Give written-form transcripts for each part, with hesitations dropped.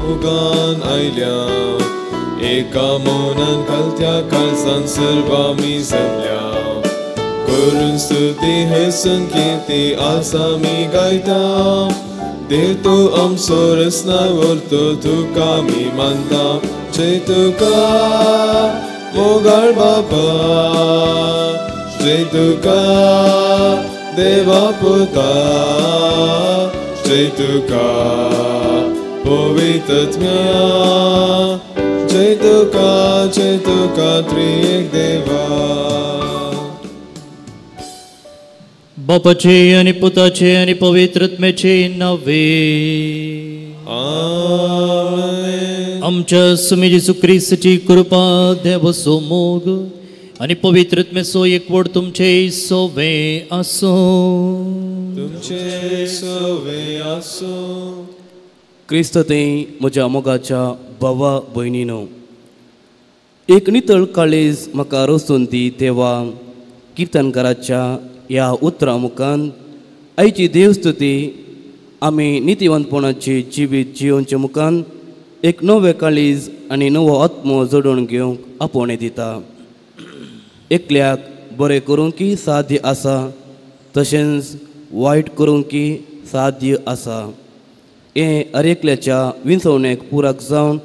मुगान आयल्या एका मौनान कालत्या काळजान सर्व आमी जमल्या करून स्तुती हे संकेती आज आमी गायता देव तूं आमचो रचना व्हरतो तुका आमी मानता जय तुका मोगाळ बाबा जय तुका देवा पुता जय तुका पवित्रत्म्या जय तुका त्रिएक देवा। बापाचे आणि पुताचे आणि पवित्रत्म्याचे नावे आमेन। आमच्या सुमी जेजू क्रिस्ताची कृपा देवाचो मोग आणि पवित्रत्म्याचो एकवट तुमचे सोवे आसूं। तुमचे सोवे आसूं। क्रिस्त ते म्हज्या मोगाच्या भावा भयणीनो, एक नितळ काळीज म्हाका रचून दी देवा। किर्तनकाराच्या ह्या उतरां मुखान आयची देवस्तुती आमी नितीवंतपणाची जिवीत जियोवचे मुखान एक नवें काळीज आनी नवो आत्मो जोडून घेवंक आपोवणें दिता। एकल्याक बरें करूंक साध्य आसा, तशेंच वायट करूंक साध्य आसा। हें हर एकल्याच्या विंचवणेक पुरक जावन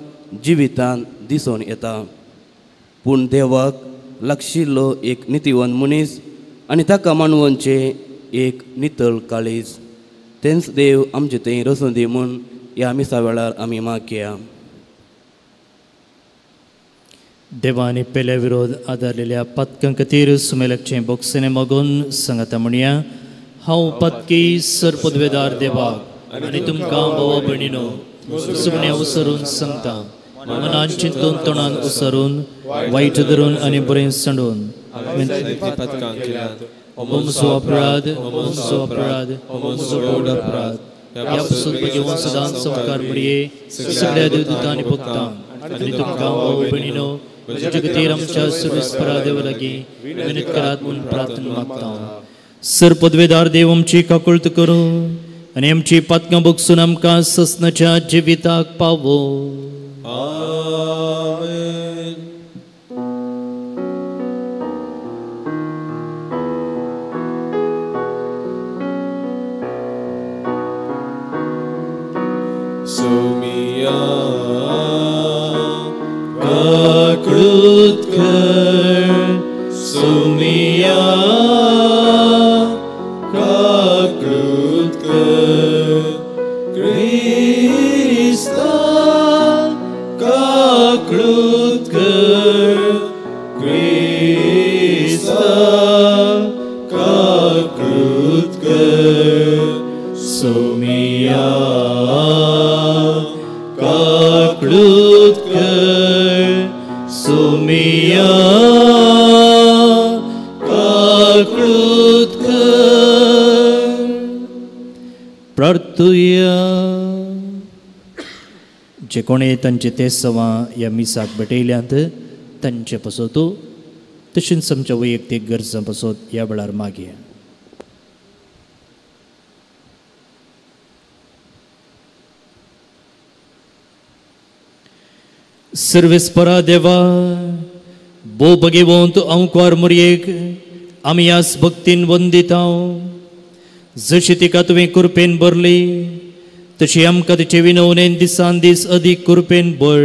जिवितान दिसून येता। पूण देवाक लागशिल्लो एक नितीवंत मनीस आनी ताका मानवनचें एक नितळ काळीज तेंच देव आमचें थंय रचून दी म्हूण ह्या मिसा वेळार आमी मागया। देवाने पेल्या विरोध आदारलेल्या पातकां खातीर सुमेलाचें बोगसणें मागून सांगाता म्हणया, हांव पातकी सरपदवेदार देवाक आनी तुमकां भावा भयणीनो सुमण्या उसरून सांगता, मनान चिंतून तोंडान उसरून वायट धरून आनी बरें सांडून म्हजो अपराध म्हजो अपराध म्हजो व्हड अपराध ह्या पसून भगवान सदांच संवकार म्हणये सगळ्या देवदूतांनी भोगता आनी तुमकां भाव भयणीनो म्हजे खातीर आमच्या सर्वेस्परा देवा लागीं विनंती करात म्हूण प्रार्थना मागता। सर पदवेदार देव आमची काकुळट करूं आनी आमची पातकां भोगसून आमकां ससनाच्या जिविताक पावो। आमेन। सोमिया काकळूत कर, सोमिया काकळूत कर, क्रिस्ता काकळूत कर, क्रिस्ता काकळूत कर, सोमिया काकळूत कर, सोमिया काकळूत कर। प्रार्थुया। जे कोणे तांचे ते सवां ह्या मिसाक भेटयल्यांत तांचे पासत तशेंच आमच्या वैयक्तीक गरजां पासत ह्या वेळार मागया। सर्वेस्परा देवा, भोव भगेवंत अंकुर मुरयेक आमी आस भक्तीन वंदिता। जशी तिका तुवें कृपेन भरली तशी आमकां तिचे विनवणेन दिसान दीस अदीक कृपेन भर।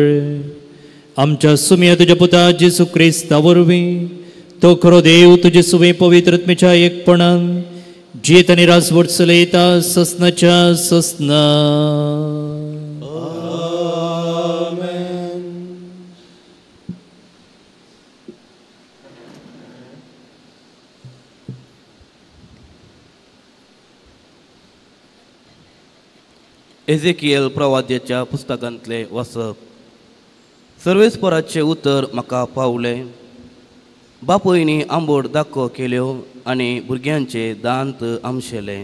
आमच्या सुमया तुज्या पुता जेजू क्रिस्ता वरवीं तो खरो देव तुजे सुवे पवित्रत्मेच्या एकपणान जियेत आनी राजवट चलयता ससनाच्या ससना। एझेकियल प्रवाद्याच्या पुस्तकांतले वाचप। सर्वेस्पराचें उतर म्हाका पावलें। बापूयनी आंबोड दाखो केल्यो आनी भुरग्यांचे दांत आमशेले।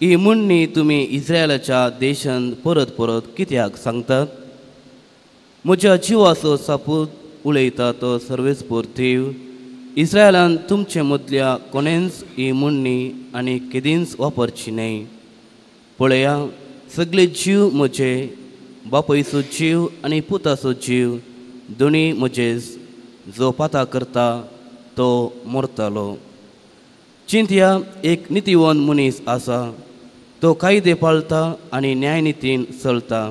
ही म्हणणी तुमी इस्रायलाच्या देशांत परत परत कित्याक सांगतात? म्हज्या जिवाचो सापूत उलयता तो सर्वेस्पर देव, इस्रायलान तुमचे मदल्या कोणेंच ही म्हणणी आनी केदींच वापरची न्हय। पळया, सगळे जीव म्हजे बापयचो जीव आनी पुताचो जीव दोनी म्हजेच, जो पाता करता तो मरतालो. चिंतया एक नितीवंत मनीस आसा, तो कायदे पाळता आनी न्यायनितीन चलता.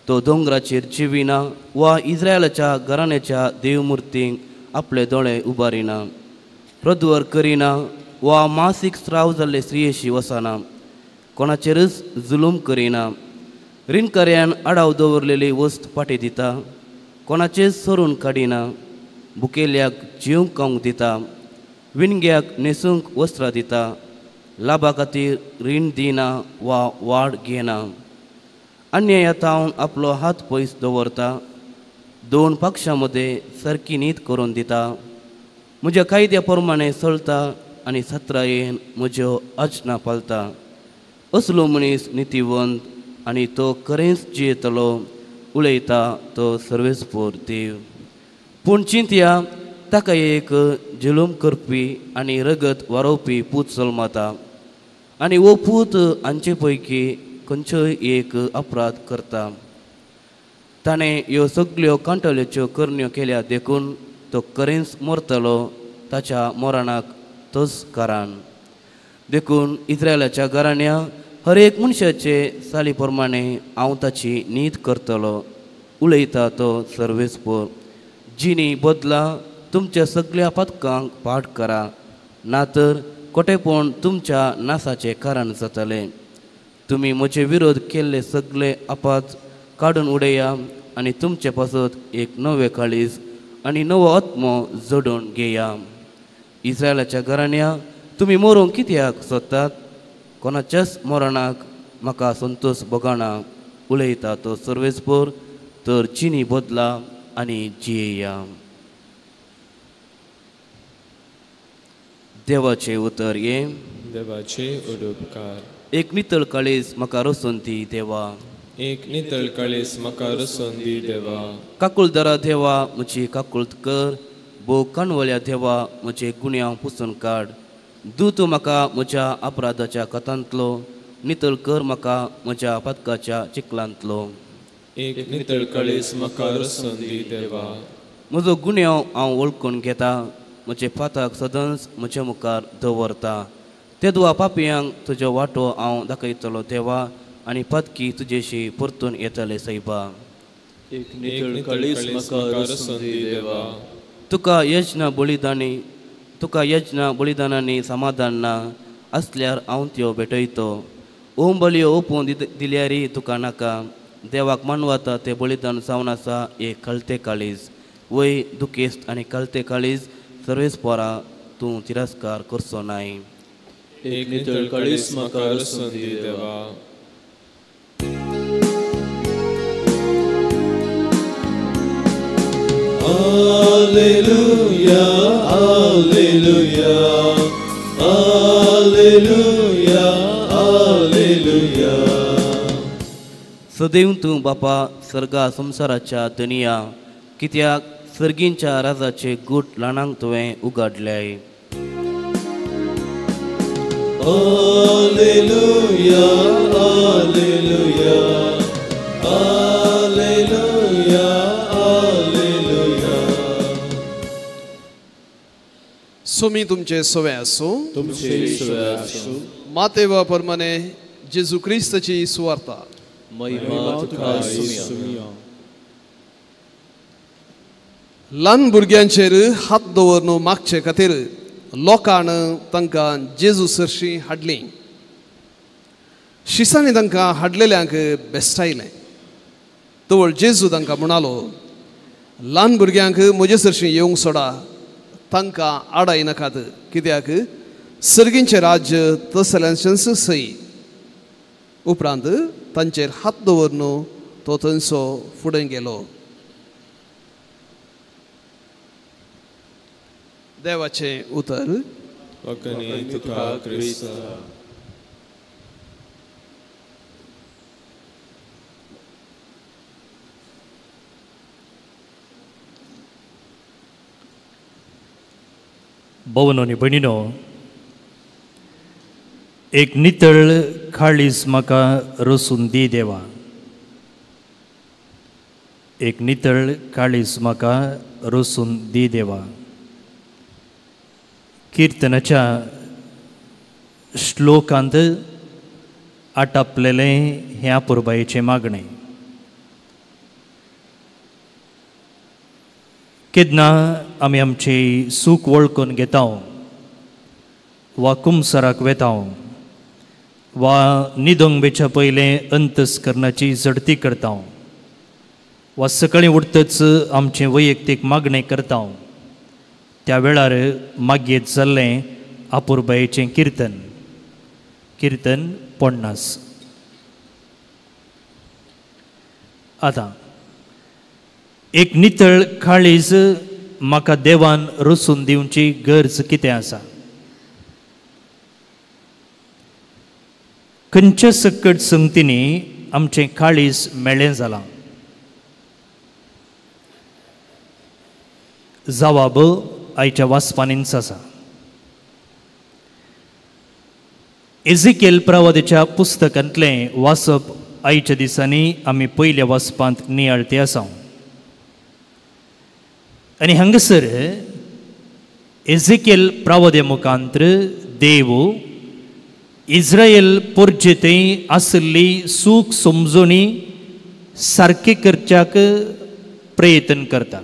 तो दोंगराचेर जिविना वा इस्रायलाच्या घराण्याच्या देवमुर्तींक आपले दोळे उबारिना, प्रद्वर करिना वा मासीक स्राव जाल्ले स्त्रियेशी वसना, कोणाचेरच जुलूम करिना, रिणकऱ्यान आडाव दवरलेली वस्त फाटी दिता, कोणाचेच सरून काडिना, भुकेल्याक जिवंक खावंक दिता, विणग्याक न्हेसूंक वस्त्रां दिता, लाभा खातीर रीण दिना वा वाड घेना, अन्याया थावन आपलो हात पयस दवरता, दोन पक्षां मदें सारकी नीत करून दिता, म्हज्या कायद्या प्रमाणें चलता आनी सत्रायेन म्हज्यो आजना पालता. असलो मनीस नितीवंत आनी तो खरेंच जियेतलो, उलयता तो सर्वेस्पोर देव. पूण चिंतया ताका एक जुलूम करपी आनी रगत वारोवपी पूत जल्मता आनी हो पूत हांचे पैकी खंयचोय एक अपराध करता. ताणें ह्यो सगल्यो कांटोलेच्यो करण्यो केल्या देखून तो खरेंच मरतलो, ताच्या मरणाक तोच कारण. देखून इस्रायलाच्या घराण्या हर एक मनशाचे साली प्रमाणे हांव ताची नीत करतलो, उलयता तो सर्वेस्पोर. जिणी बदला तुमच्या सगल्या पदकांक पाठ करा, ना तर कोटेपण तुमच्या नासाचें कारण जातलें. तुमी म्हजे विरोध केल्ले सगळे आपात काडून उडया आनी तुमचे पासत एक नवें काळीज आनी नवो आत्मो जोडून घेया. इस्रायलाच्या घराण्या तुमी मरूंक कित्याक सोदतात? कोणाच्याच मरणाक म्हाका संतोश भोगना, उलयता तो सर्वेस्पोर. तर जिणी बदला आनी जियेया. देवाचें उतर हें. देवाचे उपकार. एक नितळ काळीज म्हाका रसून दी देवा, एक नितळ काळीज म्हाका रसून दी देवा. काकुळदारा देवा म्हजी काकुळत कर, भोव काणवल्या देवा म्हजे गुन्यांव पुसून काड. दू तूं म्हाका म्हज्या अपराधाच्या कथांतलो, नितळ कर म्हाका म्हज्या पदकाच्या चिखलांतलो. एक नितळ काळीज म्हाका रसून दी देवा. म्हजो गुन्यांव हांव वळखून घेता, म्हजे पाताक सदांच म्हज्या मुखार दवरता. तेदवा पापयांक तुजो वांटो हांव दाखयतलो देवा, आनी पातकी तुजेशी परतून येतले सायबा. एक नितळ काळीज म्हाका रसून दी देवा. तुका यज्ञ बलिदानी तुका यज्ञ बलिदानांनी समाधान ना आसल्यार हांव त्यो भेटयतो. ओम बलयो ओपून दिल्यार तुका नाका. देवाक मानवता तें बलिदान जावन आसा एक कळते काळीज. वय दुखेस्त आनी कळते काळीज सर्वेस्पोरा तूं तिरस्कार करचो नाय. एक नितळ काळीज म्हाका रसून दी देवा. Alleluia, Alleluia, Alleluia, Alleluia. सदैव तूं बापा सर्गा संवसाराच्या दनिया, कित्याक सर्गींच्या राजाचे गूट ल्हानांक तुवें उगाडल्याय. Alleluia, Alleluia, Alleluia, Alleluia. Sumi तुमचे सवे आसूं. तुमचे सवे आसूं. मातेवा परमाने जेजू क्रिस्ताची सुवार्ता. महिमा तुका सुमिया. ल्हान भुरग्यांचेर हात दवरून मागचे खातीर लोकान तांकां जेजू सरशी हाडली. शिसांनी तांकां हाडलेल्यांक बेस्टायलें. तवळ जेजू तांकां म्हणालो, ल्हान भुरग्यांक म्हजे सरशी येवंक सोडा, तांकां आडाय नाकात, कित्याक सर्गींचें राज्य तसल्यांचेंच सई. उपरांत तांचेर हात दवरून तो थंयसो फुडें गेलो. देवाचें उतर. तुका क्रिस्ता. भोवनो आनी भयणीनो, एक नितळ काळीज म्हाका रसून दी देवा. एक नितळ काळीज म्हाका रोसून दी देवा. किर्तनाच्या श्लोकांत आटापलेलें हें अपुरबायेचें मागणें. केन्ना आमी आमची सूख वळखून घेता वा कुमसराक वेता वा न्हिदोंक वेच्या पयलें अंतस्करणाची झडती करता वा सकाळीं उठतच आमचें वैयक्तीक मागणें करता, त्या वेळार मागयेत जाल्लें अपुरबायेचें किर्तन. किर्तन 50. आतां एक नितळ काळीज म्हाका देवान रचून दिवची गरज कितें आसा? खंयच्या सकट संगतींनी आमचें काळीज मेळें जालां? जवाब आयच्या वाचपानीच आसा. एझिकेल प्रवादाच्या पुस्तकांतलें वाचप आयच्या दिसांनी आमी पयल्या वाचपांत नियाळते आसा. आनी हांगासर एझिकेल प्रवादे मुखांत्र देव इस्रायल पोरचे थंय आशिल्ली सूख समजणी सारकी करच्याक प्रयत्न करता.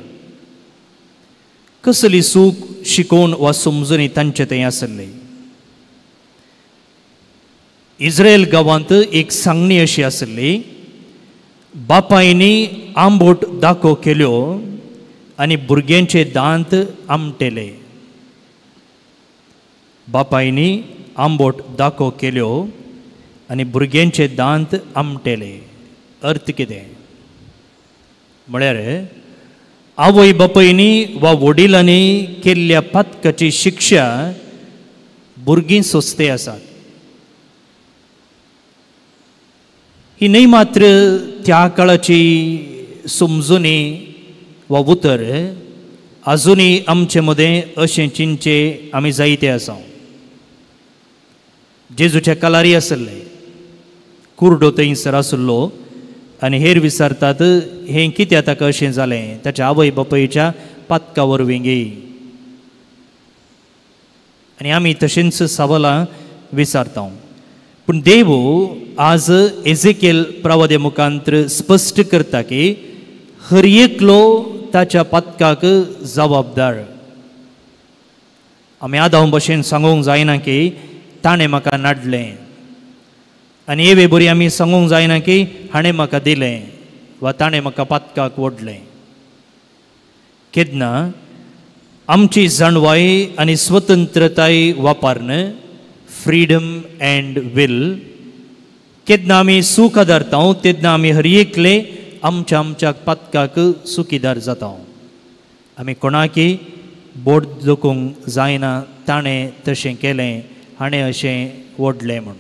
कसली सूख शिकोवन वा समजणी तांचे थंय आशिल्ली? इस्रायल गांवांत एक सांगणी अशी आशिल्ली, बापायनी आंबोट दाखो केल्यो आनी भुरग्यांचे दांत आमटेले. बापायनी आंबोट दाखो केल्यो आनी भुरग्यांचे दांत आमटेले. अर्थ कितें म्हळ्यार आवय बापायनी वा वडिलांनी केल्ल्या पातकाची शिक्षा भुरगीं सोंसते आसात. ही न्हय मात्र त्या काळाची समजणी वा उतर, आजुनूय आमचे मदें अशें चिंतचे आमी जायते आसा. जेजूच्या कालारी आसले कुर्डो थंयसर आसलो आनी हेर विचारतात हें कित्याक ताका अशें जालें? ताच्या आवय बापायच्या पातका वरवीं गे. आनी आमी तशेंच सवालां विचारता. पूण देव आज एझेकेल प्रवादे मुखांत्र स्पश्ट करता की हर एकलो ताच्या पातकाक जबाबदार. आमी आदाव भशेन सांगूंक जायना की ताणें म्हाका नाडलें, आनी एवे बरी आमी सांगूंक जायना की हाणें म्हाका दिलें वा ताणें म्हाका पातकाक ओडलें. केन्ना आमची जाणवाय आनी स्वतंत्रताय वापरून फ्रीडम अँड will केन्ना आमी सूख आदारता तेन्ना आमी हर एकले आमच्या आमच्या पातकाक सुखीदार जाता. आमी कोणाकी बोट दुखूंक जायना ताणें तशें केलें, हाणें अशें ओडलें म्हूण.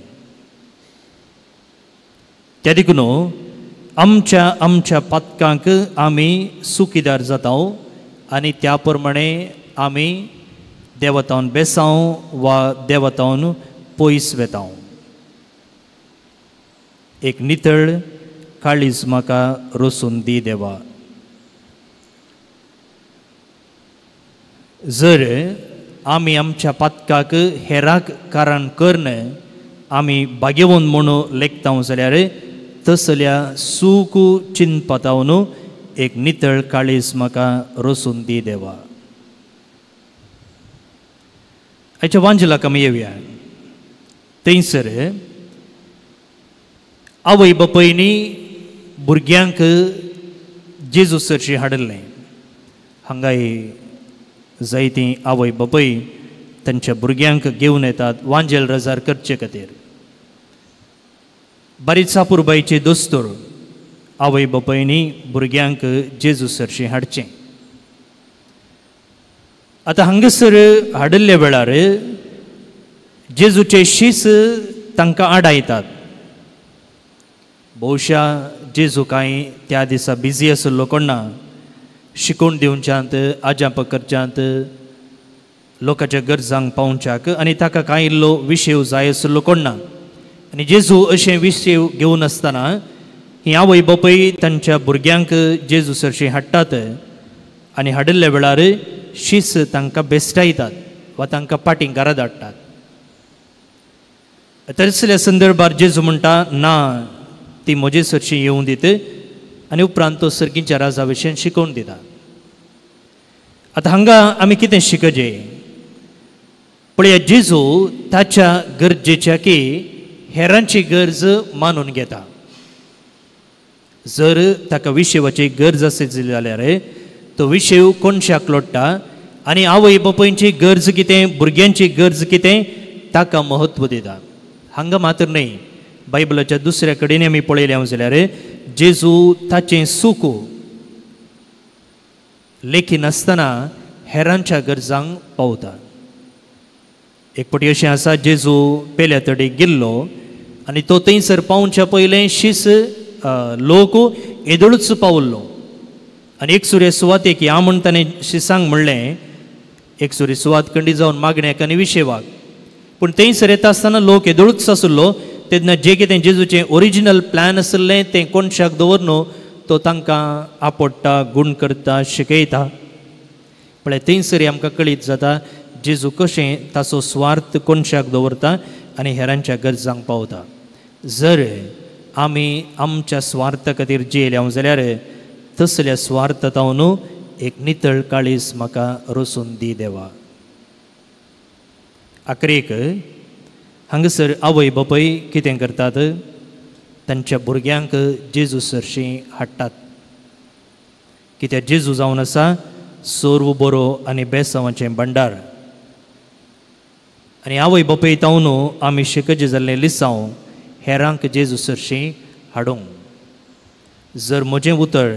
त्या देखून आमच्या आमच्या पातकांक आमी सुखीदार जाता आनी त्या प्रमाणे आमी देवतावन बेसांव वा देवतावन पयस वेता. एक नितळ काळीज म्हाका रोसून दी देवा. जर आमी आमच्या पातकाक हेराक कारण करून आमी भाग्यवंत म्हणून लेखता जाल्यार तसल्या सूख चिंतपातावन एक नितळ काळीज म्हाका रोसून दी देवा. आयच्या वांजलाक आमी येवया. थंयसर आवय बापायनी भुरग्यांक जेजू सरशी हाडिल्लें. हांगाय जायतीं आवय बापाय तांच्या भुरग्यांक घेवन येतात वांजेल रजार करचे खातीर. बारीक अपुरबायचे दोस्तोर आवय बापायनी भुरग्यांक जेजू सरशी हाडचें. आतां हांगासर हाडिल्ल्या वेळार जेजूचे शीस तांकां आडायतात. बहुशा जेजू कांय त्या दिसा बिजी आशिल्लो कोण ना, शिकोवन दिवच्यांत, आजाप करच्यांत, लोकांच्या गरजांक पावच्याक आनी ताका कांय इल्लो विशय जाय आशिल्लो कोण ना. आनी जेजू अशें विशय घेवन आसतना ही आवय बापूय तांच्या भुरग्यांक जेजू सरशी हाडटात आनी हाडिल्ल्या वेळार शीस तांकां बेस्टायतात वा तांकां पाटीं घरा धाडटात. तसल्या संदर्भार जेजू म्हणटा ना, ती म्हजे सरशी येवूं दित आनी उपरांत तो सर्गीच्या राजा विशयन शिकोवन दिता. आतां हांगा आमी कितें शिकजे पळया, जेजू ताच्या गरजेच्या की हेरांची गरज मानून घेता. जर ताका विशेवाची गरज आसत जाल्यार तो विशेव कोनशाक लोडटा आनी आवय बापायची गरज कितें, भुरग्यांची गरज कितें ताका म्हत्व दिता. हांगा मात्र न्हय, बायबलाच्या दुसऱ्या कडेन आमी पळयलें जाल्यार जेजू ताचें सूख लेखिनासतना हेरांच्या गरजांक पावता. एक पटी अशें आसा, जेजू पेल्या तडीक गेल्लो आनी तो थंयसर पावच्या पयलें शीस लोक येदोळूच पावल्लो आनी एक सुरे सुवातेक ह्या म्हूण ताणें शिसांक म्हणलें, एक सुरी सुवात कंडी जावन मागण्याक आनी विशेवाक. पूण थंयसर येता आसतना लोक येदोळूच आसलो तेन्ना जें कितें जेजूचें ओरिजिनल प्लॅन आसलें तें कोनशाक दवर न्हू तो तांकां आपडटा, गूण करता, शिकयता. पळय थंयसर आमकां कळीत जाता जेजू कशें ताचो स्वार्थ कोनशाक दवरता आनी हेरांच्या गरजांक पावता. जर आमी आमच्या स्वार्था खातीर जियेल्या जाल्यार तसल्या स्वार्थ तावन एक नितळ काळीज म्हाका रसून दी देवा. आखरेक हांगासर आवय बापूय कितें करतात, तांच्या भुरग्यांक जेजू सरशीं हाडटात. कित्याक जेजू जावन आसा सर्व बरो आनी बेसांवाचें भंडार. आनी आवय बापूय तावन आमी शिकचे जाल्लें लिसांव हेरांक जेजू सरशीं हाडूंक. जर म्हजें उतर,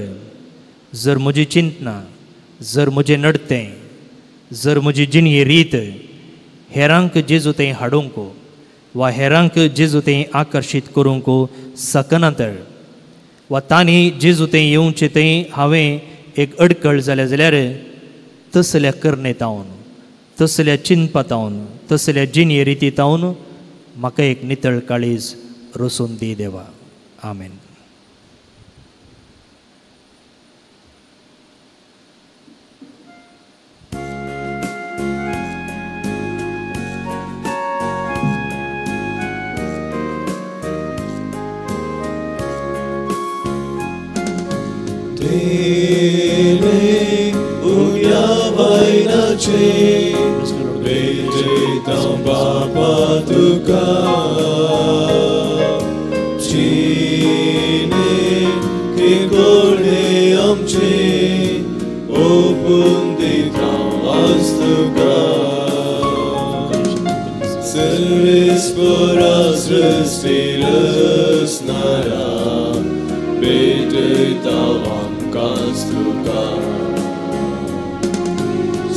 जर म्हजी चिंतना, जर म्हजें नडतें, जर म्हजी जिणये रीत हेरांक जेजू थंय हाडूंक वा हेरांक जेजू थंय आकर्शीत करूंक शकना तर वा तांणी जेजू थंय येवचें थंय हांवें एक अडकळ जाल्या जाल्यार तसल्या करणे तावन, तसल्या चिंतपा तावन, तसल्या जिणये रिती तावन म्हाका एक नितळ काळीज रसून दी देवा. आमेन. Dele unya vainache bejeta bapa tuka chine ke kone amche opundita astuka service poras restiras nara bejeta Kastuka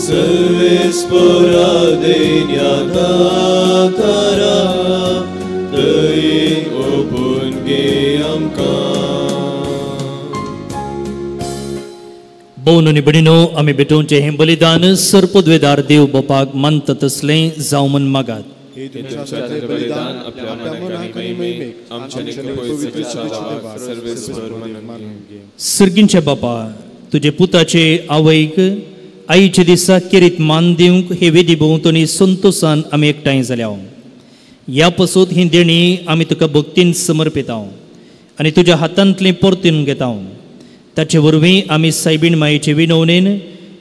Service pora denya tatara Dain opun geyamka. भोवन आनी भयणीनो, आमी भेटोवचें हें बलिदान सर्पद्वेदार देव बापाक मानता तसलें जावं म्हूण मागात. बलिदान आपल्या मनाक आनी महिमेक आमच्या पवित्र सर्वेस्पर मानून घे. सर्गींच्या बापा, तुजे पुताचे आवयक आईचे दिसा केरीत मान दिवंक हे वेदी भोंवतणी संतोसान आमी एकठांय जाल्या. ह्या पसून ही देणी आमी तुका भक्तीन समर्पिता आनी तुज्या हातांतली परतून घेता. ताचे वरवीं आमी सायबीण मायेचे विनवणेन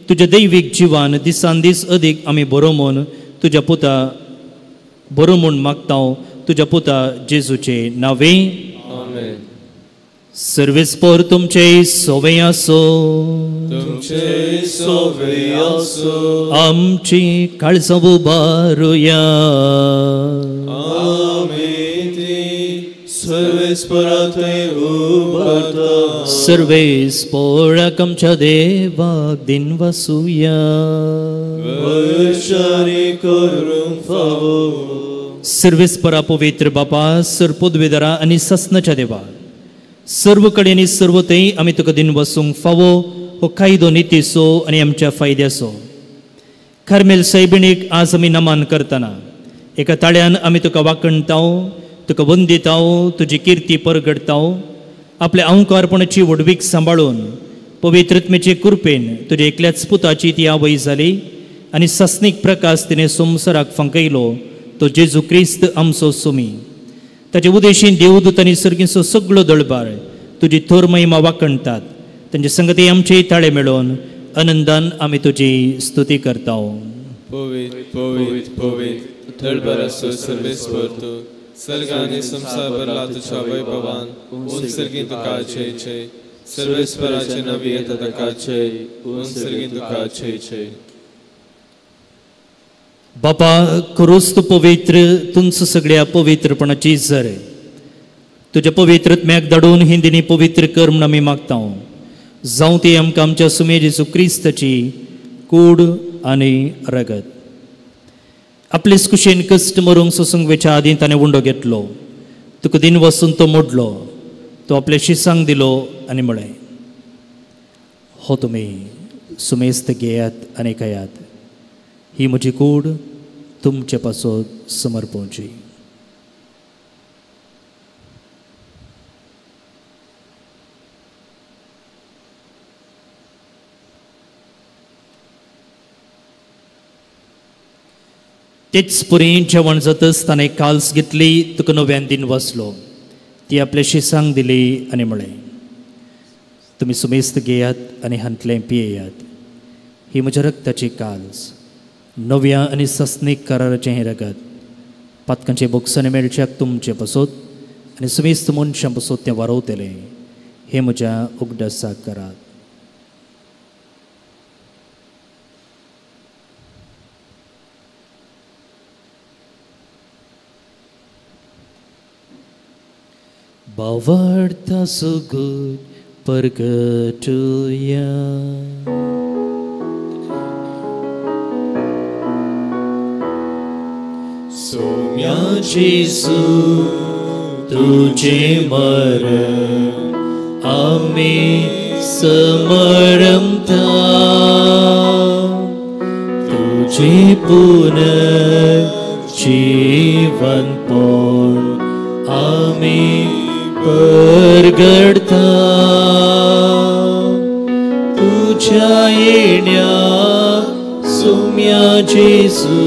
तुज्या दैवीक जिवान दिसान दीस अदीक आमी बरो म्हूण तुज्या पुता बरो म्हूण मागता तुज्या पुता जेजूचे नांवे. आमेन. सर्वेस्पर तुमचे सोवे आसो, तुमचे सोवे आसो. आमची काळजां उबारुया. आमी ती सर्वेस्परा थंय उबारता. सर्वेस्पराक आमच्या देवाक दिनवासुया. वर्षांनी करूंक फावो. सर्वेस्परा पवित्र बापा, सर्पोद्वेदरा आनी ससनाच्या देवा, सर्व कडेन आनी सर्व थंय आमी तुका दिनवासूंक फावो हो कायदो नितीचो आनी आमच्या फायद्याचो. कार्मेल सायबिणीक आज आमी नमन करतना एका ताळ्यान आमी तुका वाखणताव, तुका वंदिताव, तुजी किर्ती परगडताव. आपल्या अंकारपणाची व्हडवीक सांबाळून पवित्रत्मेचे कृपेन तुज्या एकल्याच पुताची ती आवय जाली आनी सासणीक प्रकाश तिणें संवसाराक फांकयलो तो जेजू क्रिस्त आमचो सुमी. ताचे उदेशीन देवदूत आनी सर्गींचो सगळो दळबार तुजी थोर महिमा वाखणटात. तांचे संगती आमचे ताळे मेळोवन आनंदान आमी तुजी स्तुती करता. पवित्र पवित्र पवित्र दळबाराचो सर्वेस्पर तूं, सर्ग आनी संवसार भरला तुज्या वैभवान. उंच सर्गीं तुका जय जय. सर्वेस्पराचे नवी येता ताका जय. उंच सर्गीं तुका जय जय. बापा खरोच तूं पवित्र, तुमचो सगळ्या पवित्रपणाची जर तुज्या पवित्रत्म्याक धाडून हिंदीनी पवित्र कर म्हूण आमी मागता. जावं ती आमकां आमच्या सुमे जेजू क्रिस्ताची कूड आनी रगत. आपलेच कुशेन कश्ट मरूंक सोसूंक वेच्या आदीं ताणें उंडो घेतलो, तुका दिन वसून तो मोडलो, तो आपल्या शिसांक दिलो आनी म्हळें, हो तुमी सुमेस्त घेयात आनी खायात, ही म्हजी कूड तुमचे पासत समर्पणची. तेच पुरी जेवण जातच ताणें काल्स घेतली, तुका नव्यान दिन वाचलो, ती आपल्या शिसांक दिली आनी म्हळें, तुमी सुमेस्त घेयात आनी हांतलें पियेयात, ही म्हज्या रक्ताची काल्स, नव्या आनी सासणीक कराराचें हें रगत, पातकांचे बोगसाने मेळच्याक तुमचे पासत आनी सुमेस्त मनशां पासत तें वारवतलें, हें म्हज्या उगडासाक करात. भावार्था सुगूर परगटुया. सोम्या जेजू तुझे मरण आमी समरमता, तुझे पुनर्जीवनपण आमी परगडता, तुझ्या येण्या सोम्या जेजू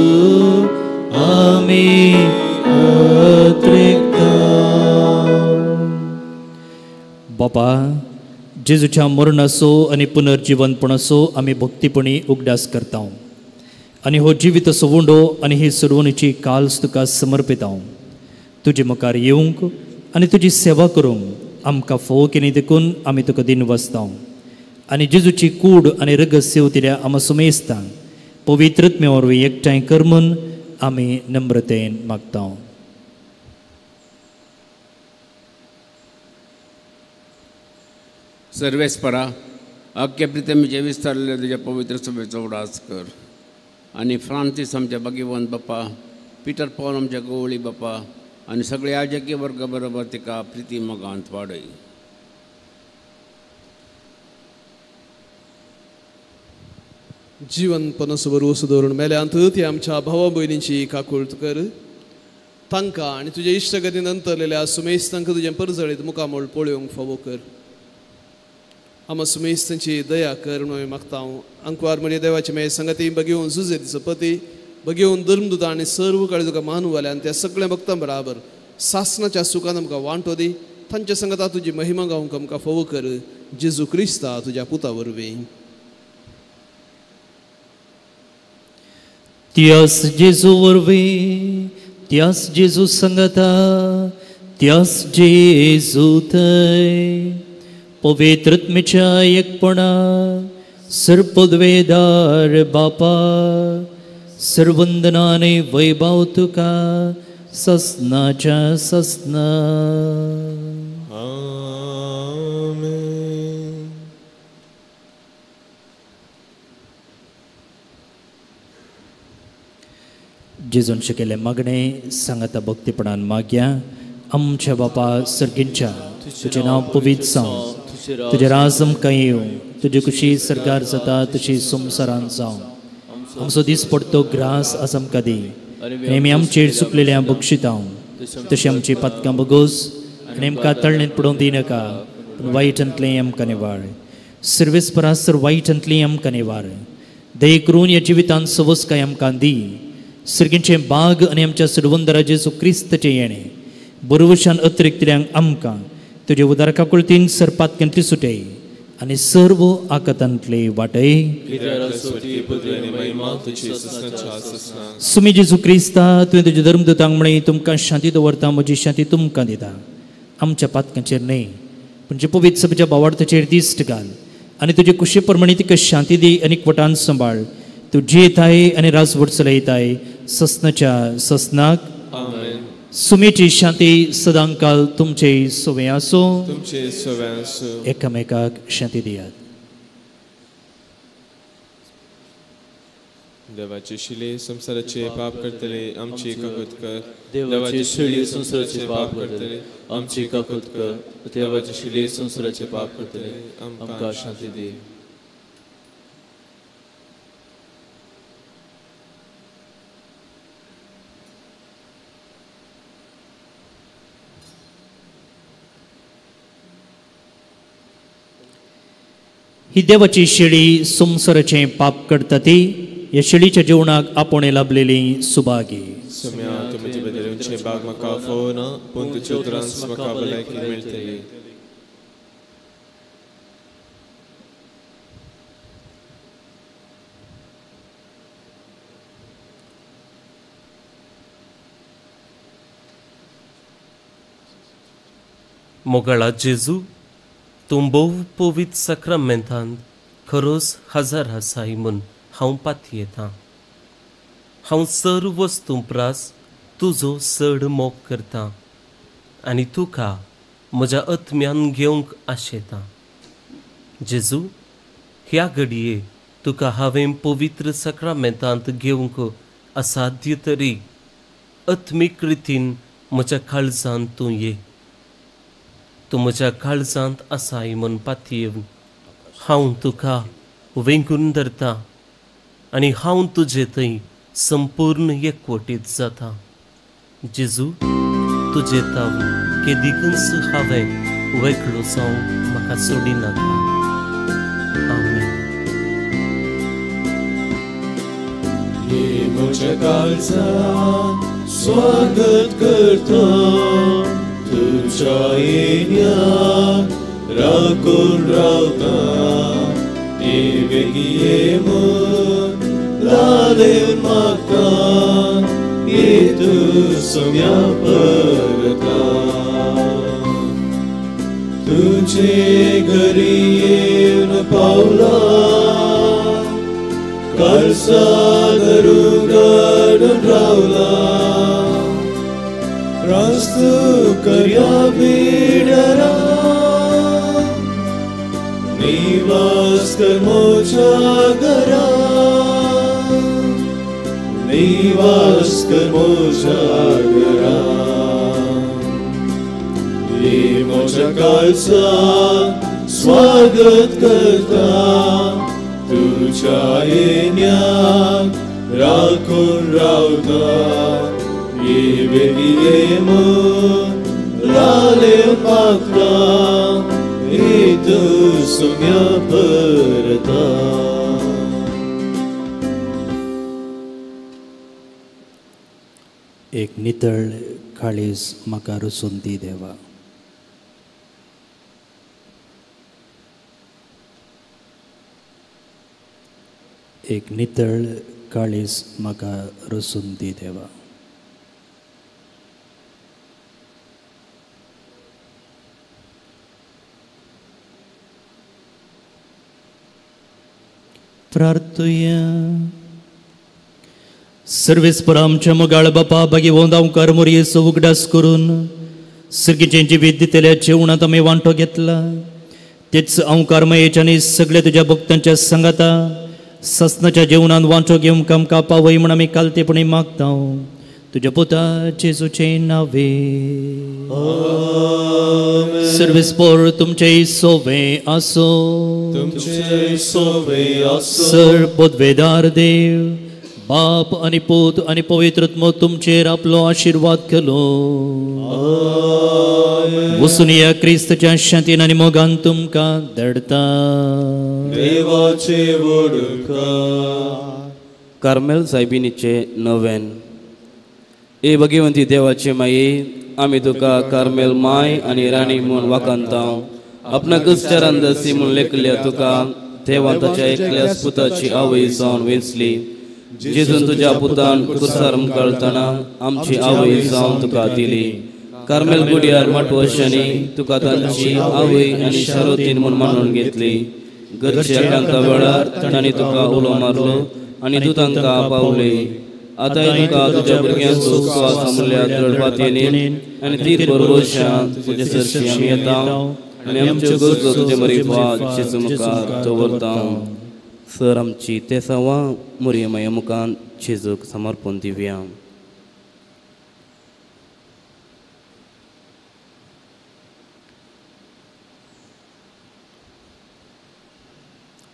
आमी अत्रेकता. बापा जेजूच्या मरणाचो आनी पुनर्जीवनपणाचो आमी भक्तीपणी उगडास करता आनी हो जिविताचो उंडो आनी ही सोडवणीची काल्स तुका समर्पिता. तुजे मुखार येवंक आनी तुजी सेवा करूंक आमकां फोव केली देखून आमी तुका दिन वसता आनी जेजूची कूड आनी रगत सेवतिल्या आमा सुमेस्ता पवित्रत्मे वरवीं एकठांय कर म्हूण आमी नम्रतेन मागता. सर्वेस्परा अख्खे प्रितमी जे विस्तारले तुज्या पवित्र सभेचो उडास कर आनी फ्रांसीस आमच्या भगिवंत बापा, पिटर पॉल आमच्या गवळी बापा आनी सगळे याजकी वर्ग बरोबर तिका प्रिती मोगांत वाडय. जीवन पनस बरोस दवरून मेल्यांत ती आमच्या भावा भयणींची काकूळत कर. तांकां आनी तुज्या इश्टगतीन अंतरलेल्या सुमेश तांकां तुजें परजळीत मुखामोळ पळोवंक फावो कर. आमा सुमेश तांची दया कर म्हणून मागता हांव. अंकवार म्हणजे देवाची मे संगती बघेवन जुजे तिचो पती बघेवन धर्मदूत आनी सर्व काळी तुका मानवाले आनी त्या सगळ्या भक्तां बराबर सासनाच्या सुखान आमकां वांटो दी. तांच्या संगता तुजी महिमा गावंक आमकां फावो कर. जेजू क्रिस्ता तुज्या पुता वरवीं. त्यास जेजू वरवीं, त्यास जेजू संगता, त्यास जेजू थंय पवित्रत्मेच्या एकपणा सर्पद्वेदार बापा सर्वंदनाने वैभव तुका ससनाच्या ससना. आमेन. जेजून शिकयल्लें मागणें सांगाता भक्तीपणान मागया. आमच्या बापा सर्गींच्या, तुजें नांव पवित्र जावं, तुजें राज आमकां येवं, तुजी खुशी सरकार जाता तशी संवसारांत जावं. आमचो दीस पडतो ग्रास आज आमकां दी आनी आमी आमचेर चुकलेल्या बक्षितां तशी आमची पातकां बगोस आनी आमकां तळणेंत पडोवंक दिनाका, पूण वायटांतलें आमकां निवार. सर्वेस्परा सर वायटांतलें आमकां निवार. दये करून ह्या जिवितांत सवसकाय आमकां दी. सर्गींचें बाग आनी आमच्या सडवंदरा जेजू क्रिस्ताचें येणें बरवशान अतिरिक्तल्यांक आमकां तुजे उदार काकुळतीन सरपातकेंतली सुटय आनी सर्व आकातांतले वाटय. सुमी जेजू क्रिस्ता तुवें तुज्या धर्मदूतांक म्हळें तुमकां शांती दवरता, म्हजी शांती तुमकां दिता. आमच्या पातकांचेर न्हय पूण जे पवित्र सभेच्या भावार्थाचेर दिश्ट घाल आनी तुजे कुशे प्रमाणे तिका शांती दी आनी एकवटान सांबाळ. तूं जियेताय आनी राजवट चलयताय ससनाच्या ससनाक. सुमेची शांती सदांकाल तुमचे सोवे आसूं. तुमचे सोवे आसूं. एकामेकाक शांती दियात. देवाचे शिले संवसाराचे पाप करतले आमची काकूत कर. देवाचे शिले संवसाराचे पाप करतले आमची काकूत कर. देवाचे शिले संवसाराचे पाप करतले आमकां शांती दी. ही देवाची शेळी संवसाराचें पाप करता ती ह्या शेळीच्या जेवणाक आपोवणें लाभलेली सुभागी. बाग म्हाका फोवना पूण तुज्या उतरान म्हाका भलायकी मेळटली. मोगाळा जेजू, तूं भोव पवित्र साक्रामेंतांत खरोच हजार आसाय म्हूण हांव पातयेतां. हांव सर्व वस्तूं प्रास तुजो चड मोग करतां आनी तुका म्हज्या आत्म्यान घेवंक आशेतां. जेजू, ह्या घडये तुका हांवें पवित्र साक्रामेंतांत घेवंक असाध्य तरी आत्मीक रितीन म्हज्या काळजांत तूं ये. तूं म्हज्या काळजांत आसाय म्हूण पातयेवन हांव तुका वेंगून धरता आनी हांव तुजे थंय संपूर्ण एकवटीत जाता. जेजू, तुजे ताव केदिकूच हांवें वेगळो जावंक म्हाका सोडिनाका. आमेन. हे म्हज्या काळजांत स्वागत करता तुज्या येण्याक राखून रावता. हे बेगी ये म्हूण लालेवन मागता, ये तूं सोम्या परता. तुजे घरी येवन पावला काळसा धरून घडून रावला. रास्तू करया बिडरा निवास कर मोजा घरा, निवास कर मोजा घरा. ये मोजा काळजा स्वागत करता तुझ्या येण्याक राखून रावता. ये बेगी ये म्हूण लालेवन मागता, ये तूं सोम्या परता. एक नितळ काळीज म्हाका रचून दी देवा. एक नितळ काळीज म्हाका रचून दी देवा. प्रार्थुया. सर्वेस्पर आमच्या मोगाळ बापा भाग्यवंत अंकार मोरयेचो उगडास करून सर्गीचें जिवीत दितल्या जेवणांत आमी वांटो घेतला तेच अंकार मायेच्या आनी सगळ्या तुज्या भक्तांच्या सांगाता ससनाच्या जेवणांत वांटो घेवंक आमकां पावय म्हूण आमी कालतेपणी मागता तुज्या पुता जेजूचें नांवे. सर्वेस्पर तुमचें सोवे आसूं. तुमचें सोवे आसूं. सर पदवेदार देव बाप आनी पूत आनी पवित्र आत्मो तुमचेर आपलो आशिर्वाद केलो. वसून ह्या क्रिस्तच्या शांतीन आनी मोगान तुमकां धाडटा. देवाचे वडकार. कार्मेल सायबिणीचे नवेन. ए भगवंती देवाचे माये, आमी तुका कार्मेल my आनी राणी म्हूण वाखाणता. आपणाकच चरणदासी म्हूण लेखल्या तुका देवान ताच्या एकल्याच पुताची आवय जावन वेंचली. जेजून तुज्या पुतान कुर्सार मुखाळतना आमची आवय जावन तुका दिली. कार्मेल गुडियार माटवशांनी तुका तांची आवय आनी शारोतीन म्हूण मानून घेतली. गरजेच्या एकांता वेळार तांणी तुका उलो मारलो आनी तूं तांकां पावले. आतां तुका तुज्या भुरग्यांचो स्वास म्हणल्यार दृढपातयेन आनी तीर बरोवशान तुजे सरशी आमी येता आनी आमच्यो गरजो तुजे मरिफात जेजू मुखार दवरता. सर आमची तेसांवां मोरये माया मुखार जेजूक समर्पण दिवया.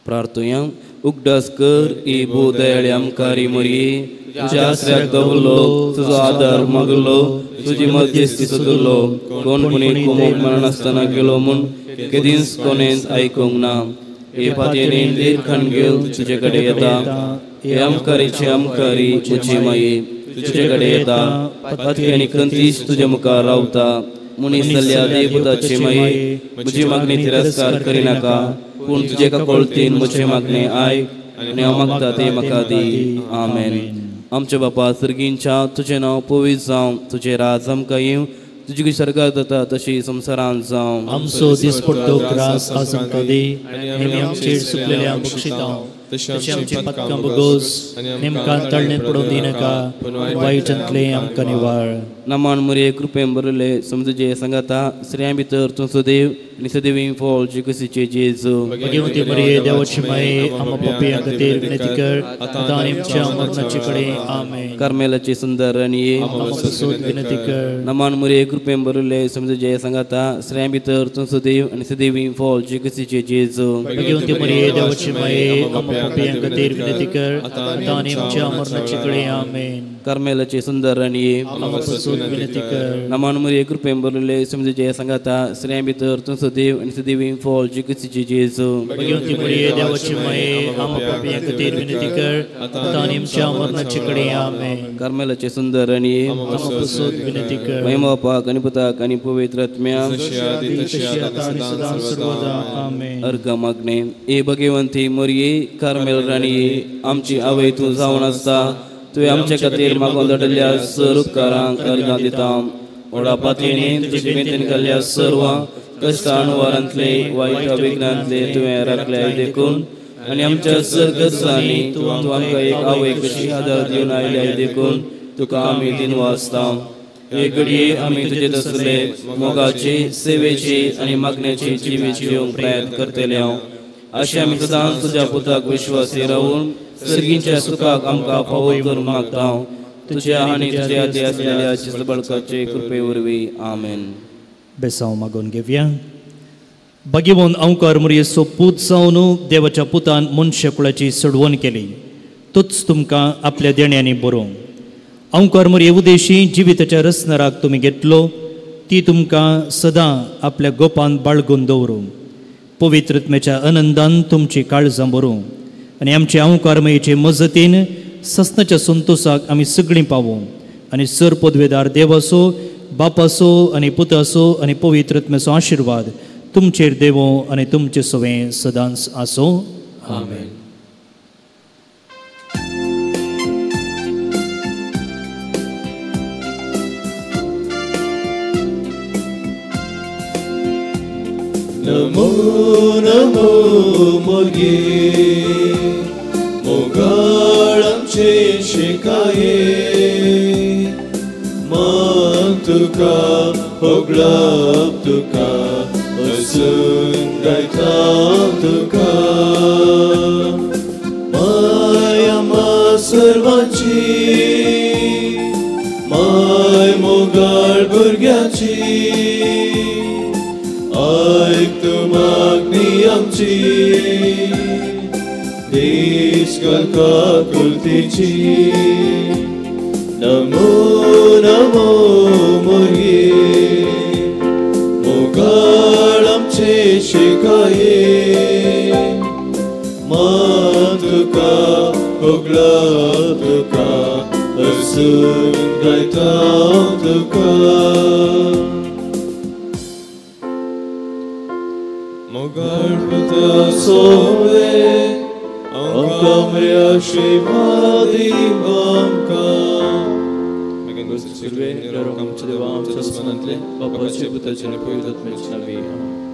प्रार्थुया. उगडास कर ए भो दयाळी आमकारी मोरये, तुज्या आसऱ्याक दवरलो, तुजो आदार मागलो, तुजी मध्यस्थी सोदलो. कोण पुणी कोमोक मरणासतना गेलो म्हूण केदींच कोणेंच आयकूंक ना. हे पातयेन धीर खाण घेवन तुजे कडेन येता. हे आमकारीचे आमकारी म्हजी माये तुजे कडेन येता. पातकी आनी खंतीश तुजे मुखार रावता. मनीस जाल्ल्या देवपुताचे माये, म्हजी मागणी तिरस्कार करिनाका, पूण तुजे काकोळतीन म्हजें मागणें आयक आनी हांव मागता तें म्हाका दी. आमेन. आमच्या बापा सर्गींच्या, तुजें नांव पवित्र जावं, तुजें राज आमकां येवं, तुजी सरकार जाता तशी संवसारांत जावं. आमचो दिसपट्टो ग्रास आज आमकां दी आनी आमचेर चुकलेल्या बक्षिता तशें आमची पदकां बगोस नेमकां तळणेंत पडोवंक दिनाका, वायटांतलें आमकां निवाळ. नमान मोरये कृपेन भरिल्ले, समजुजे सांगाता, स्त्रियां भितर तूं सदैव आनी सदैवी फळ जिकुसीचे जेजू. भगवती मोरये देवाची माये, आमकां पापयां खातीर विनंती कर आतां आनी आमच्या मरणाचे कडेन. आमेन. कार्मेलाची सुंदर राणये, आमकां पासून विनंती कर. नमान मोरये कृपेन भरिल्ले, समजुजे सांगाता, स्त्रियां भितर तूं सदैव आनी सदैवी फळ जिकुसीचे जेजू. भगवती मोरये देवाची माये, आमकां पापयां खातीर विनंती कर आतां आनी आमच्या मरणाचे कडेन. आमेन. कार्मेलाची सुंदर राणये, आमकां पासून विनंती कर. नमान मोरये कृपेन भरिल्ले, समजुजे सांगाता, स्त्रियां भितर तूं सदैव आनी सदैवी फळ जिकुसीचे जेजू. भगवती मोरये देवाची माये, आमकां पापयां खातीर विनंती कर आतां आनी आमच्या मरणाचे कडेन. आमेन. कार्मेलाची सुंदर राणये, आमकां पासून विनंती कर. महिमा बापाक आनी पुताक आनी पवित्र आत्म्याक. अर्घ मागणे. ए भगवंती मोरये कार्मेल राणये, आमची आवय तूं जावन आसता, तुवें आमचे खातीर मागून धाडिल्ल्या सर उपकारांक अर्घां दिता. व्हडा पातयेन तुजे विनंतीन केल्ल्या सर्व कश्टां वारांतले वायट विघ्नांतले तुवें राखल्या देखून आनी आमच्या सर गरजांनी तूं आमकां एक आवय कशी आदार दिवन आयल्या देखून तुका आमी दिनवासता. हे घडये आमी तुजे तसले मोगाची, सेवेची आनी मागण्याची जिवीत जिवंक प्रयत्न करतले. अशें आमी सदांच तुज्या पुताक विश्वासी रावून सर्गींच्या सुखाक आमकां फावो करूंक मागता. तुज्या आनी तुज्या आदी आसलेल्या जेजू बळकाचे कृपे वरवीं. आमेन. बेसांव मागून घेवया. भगवंत अंकार मोरयेचो पूत जावन देवाच्या पुतान मनशाकुळाची सोडवण केली, तोच तुमकां आपल्या देण्यांनी बरोवंक. अंकार मोरये उदेशी जिविताच्या रसनराक तुमी घेतलो, ती तुमकां सदां आपल्या गोपान बाळगून दवरूं. पवित्र आत्म्याच्या आनंदान तुमची काळजां भरूं आनी आमचे अंकार मोरयेचे मजतीन ससनाच्या संतोसाक आमी सगळीं पावूं आनी सर पदवेदार देवाचो, बापाचो आनी पुताचो आनी पवित्र आत्म्याचो आशिर्वाद तुमचेर देवो आनी तुमचे सवें सदांच आसूं. आमेन. नमो नमो मोरये, मोगाळ आमचे शिकाये, मान तुका होगळप तुका, हसून गायता तुका. माय आमा सर्वांची, माय मोगाळ भुरग्याची, आयक तूं मागणी आमची, देश घालका कृतीची नमो नमो मोरये मोगाळ आमचे शिकाये मा तुका होगळा तुका हसून गायता तुका मोगाळ पुता सोवे आमकां मर्या आशीर्वादी आमकां आमच्या देवा आमच्या दुस्मानांतले बापाचे पुताचे आनी पवित्र आत्म्याचे नांवी.